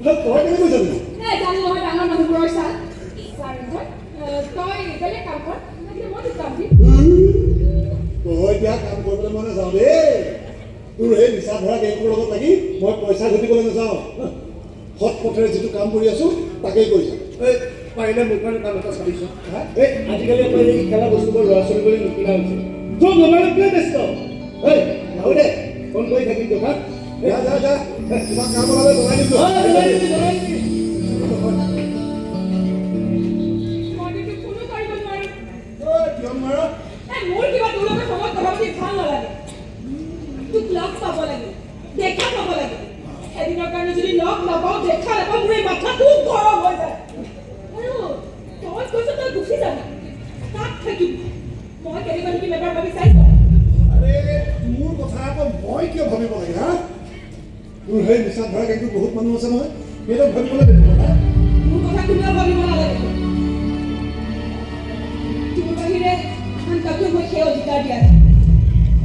তই কেনেকৈ জানিলি? এ, জানো নহয় ডাঙৰ মানুহবোৰৰ চাল। চা ৰঞ্জন, তই বেলেগ কাম কৰ, লাগিলে মই তোক কাম দিম। তই এতিয়া কাম কৰিবলৈ মই নাযাওঁ দেই। তোৰ সেই নিচা ধৰা গেংটোৰ লগত লাগি মই পইচা ঘটিবলৈ নাযাওঁ। সৎ পথেৰে যিটো কাম কৰি আছো, তাকেই কৰি যাম। এই, পাৰিলে মোৰ কাৰণে কাম এটা চাবিচোন। হা? এই, আজিকালি আকৌ এই খেলা বস্তুবোৰ ল'ৰা ছোৱালীবোৰে নিকিনা হৈছে, চব মোবাইলত লৈ ব্যস্ত। এই, নাহো দে, ফোন কৰি থাকিম তোক। হা। যা যা যা, কিবা কাম ওলালে জনাই দিম। অ, জনাই দিবি, জনাই দিবি। মইতো তোক ফোনো কৰিব নোৱাৰো। ঐ, কিয় নোৱাৰ? এ, মোৰ কিবা তোৰ লগত ফোনত কথা পাতি ভাল নালাগে। তোক লগ পাব লাগে, দেখা পাব লাগে। এদিনৰ কাৰণে যদি লগ নাপাওঁ, দেখা নাপাওঁ, মোৰ এই মাথাটো গৰম হৈ যায়। আৰু তই কৈছ তই গুচি যাবি, তাত থাকিবি। মই কেনেকৈ থাকিম এবাৰ ভাবি চাইছ? আৰে, তোৰ কথা আকৌ মই কিয় ভাবিব লাগে? হা, তোৰ সেই নিচা ধৰা গেংটোৰ বহুত মানুহ আছে নহয়, সিহঁতক ভাবিবলৈ দে তোৰ কথা। মোৰ কথা কোনেও ভাবিব নালাগে। তোৰ বাহিৰে আন কাকো মই সেই অধিকাৰ দিয়া নাই।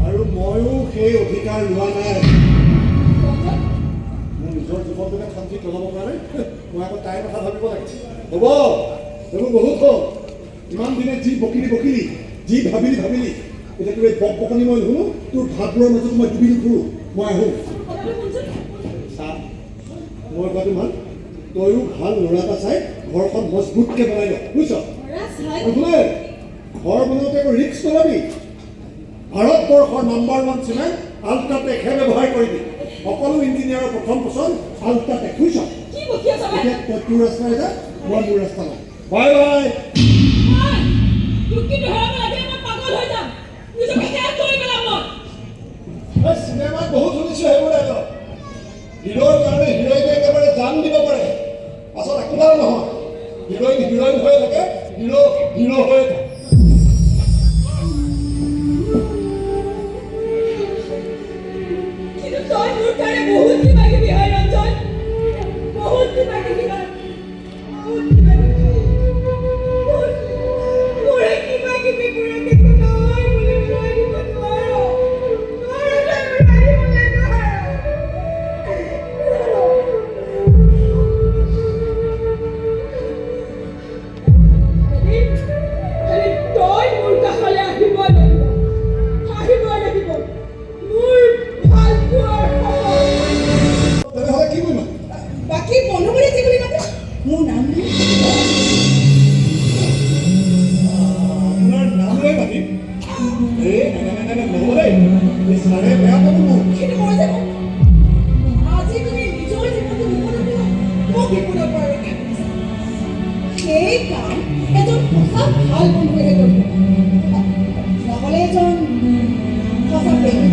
আৰু ময়ো সেই অধিকাৰ লোৱা নাই। ৰঞ্জন। মোৰ নিজৰ জীৱনটোকে শান্তিত চলাব পৰা নাই, মই আকৌ তাইৰ কথা ভাবিব লাগে? হ'ব, সেইবোৰ বহুত হ'ল। ইমান দিনে যি বকিলি বকিলি, যি ভাবিলি ভাবিলি, এতিয়া তোৰ এই বক বকনি মই নুশুনো। তোৰ ভাৱবোৰৰ মাজত মই ডুবি নুফুৰোঁ। মই আহোঁ। কথাটো শুনচোন। চা, মই কোৱাটো মান। তয়ো ভাল ল'ৰা এটা চাই ঘৰখন মজবুতকৈ বনাই ল, বুজিছ? ল'ৰা চাই? আৰু শুনে, ঘৰ বনাওঁতে আকৌ ৰিস্ক নলবি। ভাৰতবৰ্ষৰ নম্বৰ 1 চিমেণ্ট আল্ট্ৰাটেকহে ব্যৱহাৰ কৰিবি। সকলো ইঞ্জিনিয়াৰৰ প্ৰথম পচন্দ আল্ট্ৰাটেক, বুজিছ? কি বকি আছ বে? এতিয়া তই তোৰ ৰাস্তাৰে যা, মই মোৰ ৰাস্তা ল'ম। Bye bye. ঐ, তোক কিন্তু হেৰাব লাগিলে মই পাগল হৈ যাম। নিজকে শেষ কৰি পেলাম মই। এই, চিনেমাত বহুত শুনিছোঁ সেইবোৰ ডাইলগ। হিৰ'ৰ কাৰণে হিৰ'ইনে একেবাৰে জান দিব পাৰে। পাছত একোডাল নহয়, হিৰ'ইন হিৰ'ইন হৈ থাকে, হিৰ' হিৰ' হৈ থাকে। কিন্তু তই মোৰ কাৰণে বহুত কিবা কিবি হয় ৰঞ্জন, বহুত কিবা কিবি হয়, বহুত কিবা কিবি। মোৰ এই কিবা কিবিবোৰক একো নহয় বুলি কৈ দিব নোৱাৰ, নোৱাৰ। তই ঘূৰাই দিবলৈ নোৱাৰ। এদিন এদিন তই মোৰ কাষলৈ আহিবই লাগিব, আহিবই লাগিব মোৰ ভাল পোৱাৰ সময়। তেনেহ'লে কি কৰিম? বাকী বন্ধু বুলি যি বুলি মাতে, মোৰ নাম বুলি। আপোনাৰ নাম লৈ মাতিম? এই, নাই নাই নাই নাই, নহ'ব দেই। এই ছাৰে বেয়া পাব মোক। কিন্তু মই জানো, আজি তুমি নিজৰ জীৱনটো বিপদত পেলাই মোক বিপদৰ পৰা ৰক্ষা কৰিছা। সেই কাম এজন সঁচা ভাল বন্ধুৱেহে কৰিব পাৰে, নহ'লে এজন সঁচা প্ৰেমিক।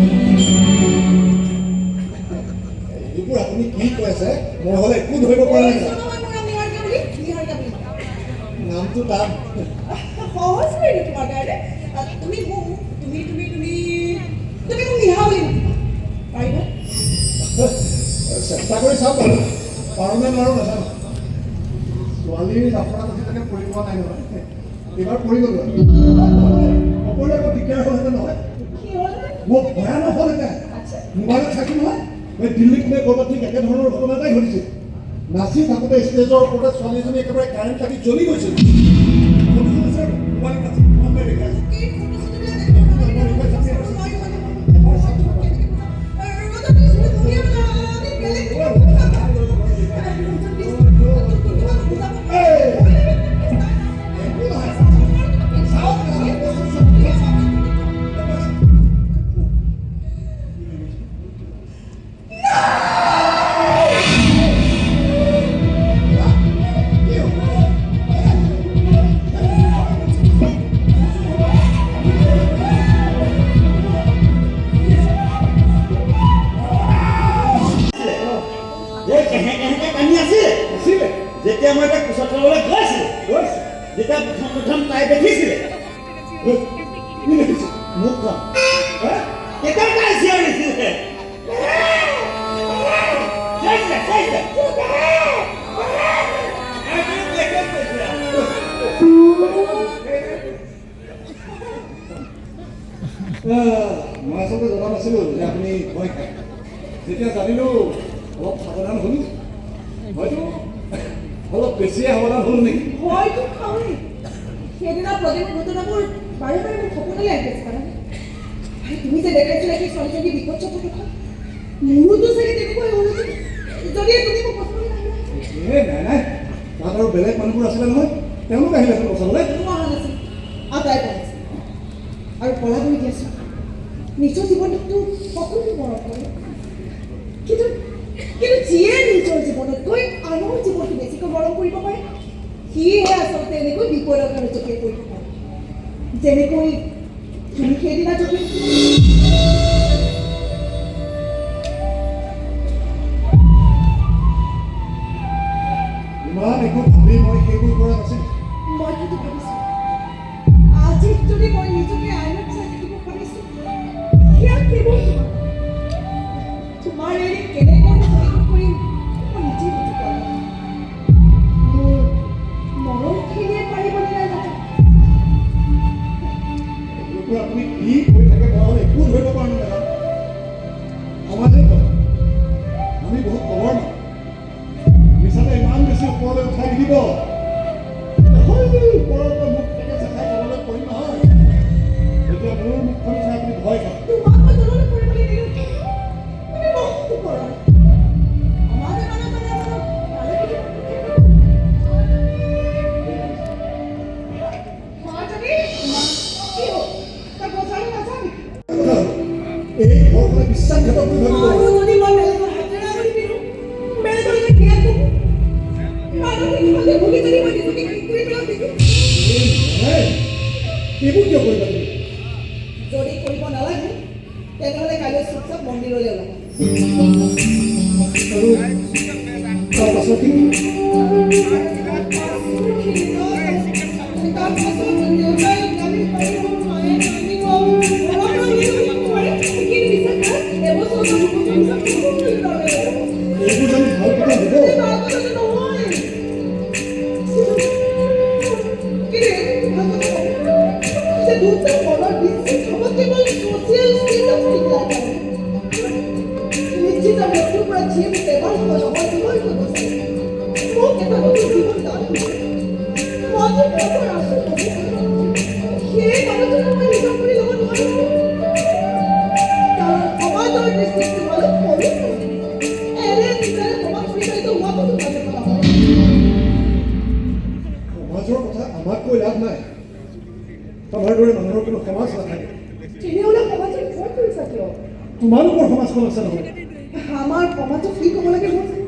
এইবোৰ আপুনি কি কৈ আছে, মই হ'লে একো ধৰিব পৰা নাই। কৈছো নহয় মোৰ নাম নিহাৰিকা বুলি, নিহাৰিকা বুলি মাতা। নামটো টান। সহজ কৰি দিওঁ তোমাৰ কাৰণে। তুমি মোক তুমি তুমি তুমি তুমি মোক নিহা বুলি মাতিবা, পাৰিবা? চেষ্টা কৰি চাম বাৰু, পাৰোঁ নে নোৱাৰোঁ নাজানো। ছোৱালীৰ জাফৰাত আজিলৈকে পৰি পোৱা নাই নহয়, এইবাৰ পৰি গ'লো আৰু। নপৰিলে আকৌ দিগদাৰ হ'লহেঁতেন নহয়। কি হ'ল? মোৰ ভয়ানক হ'লহেঁতেন। মোবাইলত চাইছোঁ নহয়, এই দিল্লীত নে ক'ৰবাত ঠিক একেধৰণৰ ঘটনা এটাই ঘটিছিল। নাচি থাকোঁতে ষ্টেজৰ ওপৰতে ছোৱালী এজনী একেবাৰে কাৰেণ্ট লাগি জ্বলি গৈছিল। ফটোখন আছে, মোবাইলত আছে, মই দেখুৱাই আছোঁ। এই ফটো চটোবিলাক দেখিব নালাগে, নোৱাৰিব মানে। কেনেকে বুজাম? ৰ'দত please, তুমি আমি বেলেগ কিবা কথা পাতোঁ। ৰ'দত please, তোমাক বুজাব একো নহয়। চাওক, চাওক, চাওক। কি হ'ল? এই কেহে কেহেকে কান্দি আছিলে। আছিলে। যেতিয়া মই তাইক কোচত ল'বলৈ গৈছিলো, গৈছে। যেতিয়া প্ৰথম প্ৰথম তাই দেখিছিলে কি দেখিছে? মুখখন, হা? তেতিয়া তাই চিঞৰিছিলে, চিঞৰিছিলে, চিঞৰিছিলে। আৰু তুমি কৈছে, কৈছিলা। মই আচলতে জনা নাছিলোঁ যে আপুনি ভয় খায়। যেতিয়া জানিলোঁ, অলপ সাৱধান হ'লোঁ। হয়তো অলপ বেছিয়ে সাৱধান হ'লো নেকি? ভয়তো খাওঁৱেই। সেইদিনা প্ৰদীপ ঘটনাবোৰ বাৰে বাৰে মোৰ সপোনলৈ আহি আছে, জানানে? আৰে, তুমি যে দেখাইছিলা সেই ছোৱালীজনী বিপদ কথা, মোৰোতো চাগে তেনেকুৱাই হ'লহেঁতেন যদি তুমি মোক বচাবলৈ নাহিলা। এ নাই নাই, তাত আৰু বেলেগ মানুহবোৰ আছিলে নহয়, তেওঁলোক আহিলেচোন বচাবলৈ। কোনো অহা নাছিল, আটাই পলাইছিল আৰু পলাবলৈ দিয়াচোন। নিজৰ জীৱনকতো সকলোৱে মৰম কৰে, কিন্তু কিন্তু যিয়ে নিজৰ জীৱনতকৈ আনৰ জীৱনটো বেছিকৈ মৰম কৰিব পাৰে, সিয়েহে আচলতে এনেকৈ বিপদৰ কাৰণে জঁপিয়াই পৰিব পাৰে, যেনেকৈ তুমি সেইদিনা জঁপিয়াইছিলা। ইমান একো ভাবি মই সেইবোৰ কৰা নাছিলোঁ। মই কিন্তু ভাবিছোঁ, আজি যদি মই নিজকে আইনত চাই থাকিব পাৰিছোঁ, সেয়া কেৱল তোমাৰ। তোমাৰ এৰি কেনেকৈ পৰিশোধ কৰিম মই নিজেই বুজি পোৱা নাই। মোৰ মৰমখিনিয়ে পাৰিবনে নাই নাজানো। এইবোৰ আপুনি কি কৈ থাকে, মই হ'লে একো ধৰিব পৰা নাই মেডাম। সমাজে কয় আমি বহুত তলৰ মানুহ। মিছাতে ইমান বেছি ওপৰলৈ উঠাই নিদিব। ওপৰৰ পৰা মুখ থেকেচা খাই তললৈ পৰিম নহয়, তেতিয়া মোৰ মুখখন চাই আপুনি ভয় খাব। তোমাক মই তললৈ পৰিবলৈ নিদিওঁ। তুমি বহুত ওপৰৰ। সমাজে মানে মানে আমাক তালৈ কি? মাজনী, কি হ'ল? তই বজাৰলৈ নাযাৱ নেকি? কথা হ'ল, এই ঘৰখনে বিশ্বাসঘাতক বুলি ভাবিব। আৰু যদি মই বেলেগৰ হাতেৰে আঙুলি পিনো, বেলেগৰ লগত বিয়া কৰো, মানসিকভাৱে ভুগি যদি মই নিজকে শেষ কৰি পেলাওঁ নেকি? নাই, এইবোৰ কিয় কৰিবা তুমি? যদি কৰিব নালাগে, তেনেহ'লে কাইলৈ চুপচাপ মন্দিৰলৈ ওলাবা। আৰু তাৰ পাছত কি? তাৰ পাছত দেউতাই গালি পাৰিব, মায়ে কান্দিব, ঘৰৰ পৰা উলিয়াই দিব পাৰে। কিন্তু বিশ্বাস কৰা, এবছৰ বা 2 বছৰ পিছত সকলো নৰ্মেল হৈ যাব। এইবোৰ জানো ভাল কথা হ'ব? এই ভাল কথাটো নহয়। কিন্তু এইটো ভাল কথা হ'ব যে দুটা মনৰ বিচ্ছেদ হ'ব কেৱল ছ'চিয়েল ষ্টেটাছ ঠিক লাগে। নিশ্চিত মৃত্যুৰ পৰা যিয়ে মোক এবাৰ নহয় দুবাৰকৈ বচাইছে, মোক এটা নতুন জীৱন দান কৰিছে, মই যে ক'ৰ আছো সেই মানুহজনক মই নিজৰ কৰি ল'ব নোৱাৰো, কাৰণ সমাজৰ দৃষ্টিত তোমালোক সৰু। এনে চিন্তাৰে সমাজ পৰিচালিত হোৱাটো তোমালোক নহয়। সমাজৰ কথা আমাক কৈ লাভ নাই। আমাৰ দৰে মানুহৰ কোনো সমাজ নাথাকে। তেনেহ'লে সমাজক ভয় কৰিছা কিয়? তোমালোকৰ সমাজখন আছে নহয়। আমাৰ সমাজক কি ক'ব লাগে মই জানো।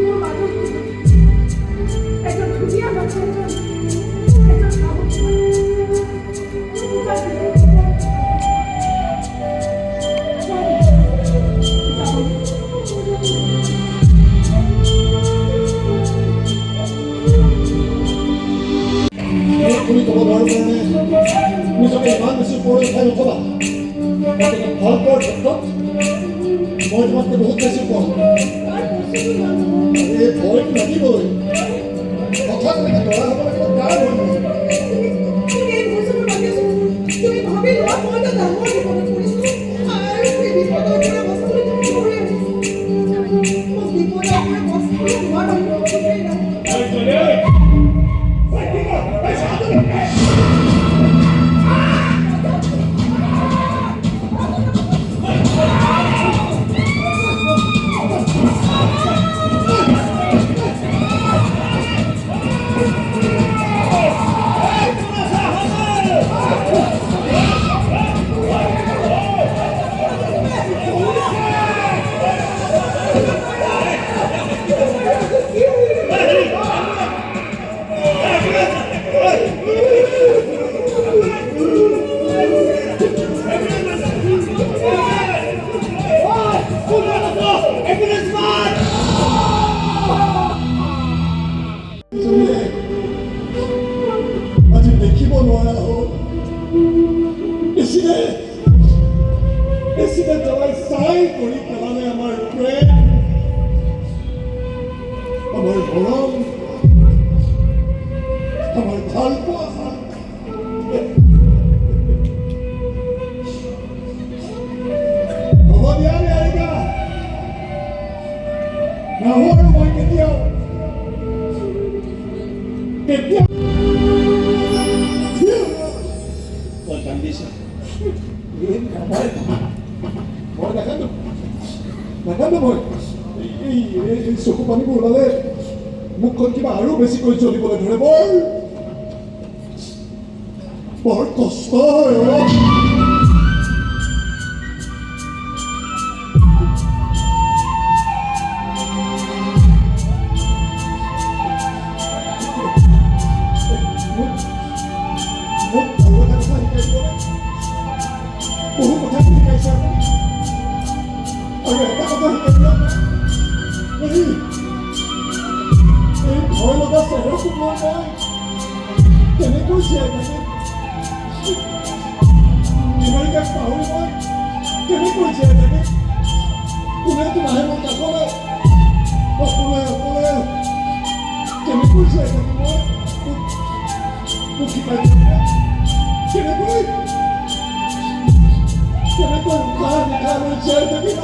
মোৰ মাজত এজন ধুনীয়া মানুহ, এজন এজন সাহসী মানুহ। মোক তুমি ক'ব নোৱাৰো কাৰণে নিজকে ইমান বেছি ওপৰলৈ উঠাই নথবা। গতিকে ভাল পোৱাৰ ক্ষেত্ৰত মই তোমাতকৈ বহুত বেছি ওপৰত। তাৰ বস্তুটো ইমান নহয়। এই ভয়টো লাগিবই। হঠাৎ এনেকৈ দৰা হ'ব লাগিব, কাৰ ভয় নহয়? তুমি এই ভুল ভাবি আছো। তুমি ভাবি লোৱা, মই এটা ডাঙৰ বিপদত পৰিছো আৰু সেই বিপদৰ পৰা বচাবলৈ তুমি দৌৰি আহিছা। মোক বিপদৰ পৰা বচাবলৈ তোমাৰ বাহিৰে কোনোৱেই নাই। তুমি আজি দেখিব নোৱাৰা হ'ল। এচিডে এচিডে জ্বলাই ছাই কৰি পেলালে আমাৰ প্ৰেম, আমাৰ মৰম। নোৱাৰো মই কেতিয়াও, কেতিয়াও। তই কান্দিছ? এই মই মই নাকান্দো, নাকান্দো মই। এই এই এই চকু পানীবোৰ ওলালে মুখখন কিবা আৰু বেছিকৈ জ্বলিবলৈ ধৰে। বৰ বৰ কষ্ট হয় অ'। মোক মোক আৰু এটা কথা শিকাই দিবনে? বহু কথা শিকাইছে আপুনি, আৰু এটা কথা শিকাই দিয়ক। এই এই ভয় লগা চেহেৰাটোক লৈ মই কেনেকৈ জীয়াই থাকিম? নিহাৰিকাক পাহৰি মই কেনেকৈ জীয়াই থাকিম? কোনেতো নাহে মোৰ কাষলৈ। অকলে অকলে কেনেকৈ জীয়াই থাকিম মই? মোক মোক শিকাই দিয়ক, কেনেকৈ কেনেকৈ উশাহ নিশাহ লৈ জীয়াই থাকিম,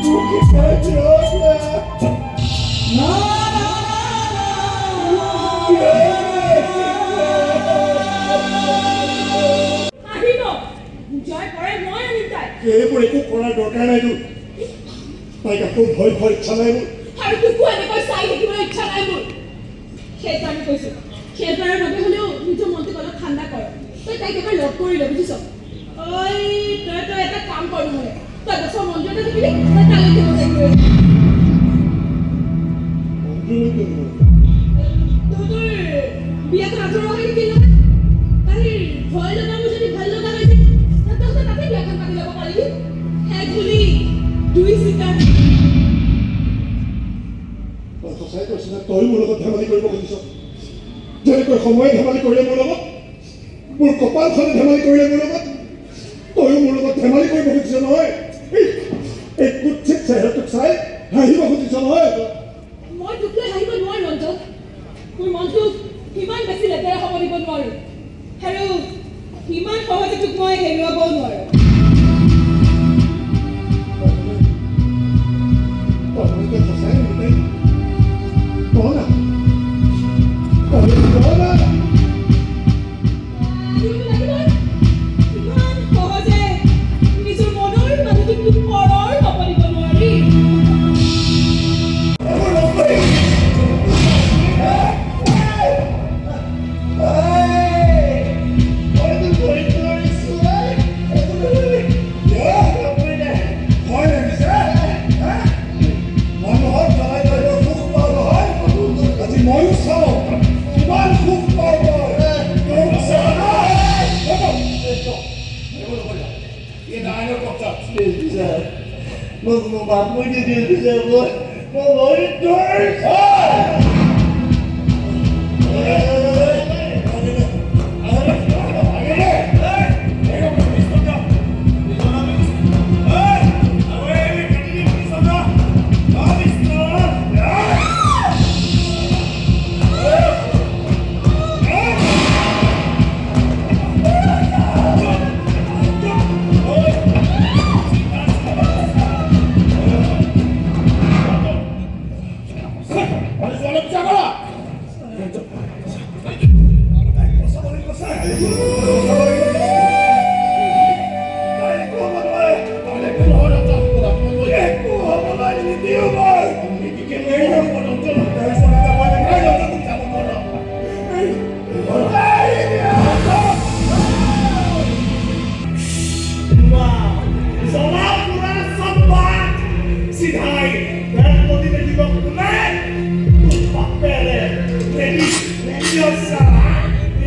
মোক শিকাই দিয়ক না। না না না না, আহিব জয় কৰে, মই আনিম তাইক। এইবোৰ একো কৰাৰ দৰকাৰ নাই তোৰ। তাইক আকৌ ভয় খোৱাৰ ইচ্ছা নাই মোৰ। আৰু তোকো এনেকৈ চাই থাকিবলৈ ইচ্ছা নাই মোৰ। সেইকাৰণে কৈছো, সেইবাৰৰ বাবে হ'লেও নিজৰ মনটোক অলপ ঠাণ্ডা কৰ। তই তাইক এবাৰ লগ কৰি ল, বুজিছ? ঐ তই তই এটা কাম কৰ নহ'লে, তই বছৰ মন্দিৰতে থাকিবি, তই তালৈকে মই যাই গৈ আছো। মন্দিৰলৈ কিয় যাব? তহঁতৰ বিয়াখন আধৰুৱা হৈ থাকিল নহয়। তাইৰ ভয় লগাবোৰ যদি ভাল লগা হৈ যায়, তহঁতে তাতে বিয়াখন পাতি ল'ব পাৰিবি। এক গুলি দুই চিকাৰ। তই সঁচাই কৈছ নে তই মোৰ লগত ধেমালি কৰিব খুজিছ? যেনেকৈ সময়ে ধেমালি কৰিলে মোৰ লগত, মোৰ কপালখনে ধেমালি কৰিলে মোৰ লগত, তয়ো মোৰ লগত ধেমালি কৰিব খুজিছ নহয়? এই এই কুৎসিত চেহেৰাটোক চাই হাঁহিব খুজিছ নহয়? মই তোক লৈ হাঁহিব নোৱাৰো অঞ্জল। মোৰ মনটোক সিমান বেছি লেতেৰা হ'ব দিব নোৱাৰো আৰু সিমান সহজে তোক মই হেৰুৱাবও নোৱাৰো। তাৰমানে তই সঁচাই নিবিচাৰি ক না, তই ক না। আনিবতো লাগিবই। ইমান সহজে নিজৰ মনৰ মানুহটোক তোক পৰৰ হ'ব দিব নোৱাৰি। এইবোৰ নকৰিবি। মইতো ভৰি ধৰিছো। কিয়? ভয় লাগিছে হা? মানুহক জ্বলাই তই বৰ সুখ পাৱ নহয়? আজি ময়ো চাওঁ কিমান সুখ পাৱ তই। তোক চাওঁ না। মোক মোৰ বাপ মই দি দিছে, মই মই ভৰি ধৰিছো। জ্বলা পুৰা চব বাট চিধাই বেৰপতি দেখিব কোনে? তোৰ বাপেৰে ৰেডি ৰেডি চালা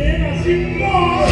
এই নাচিম মই।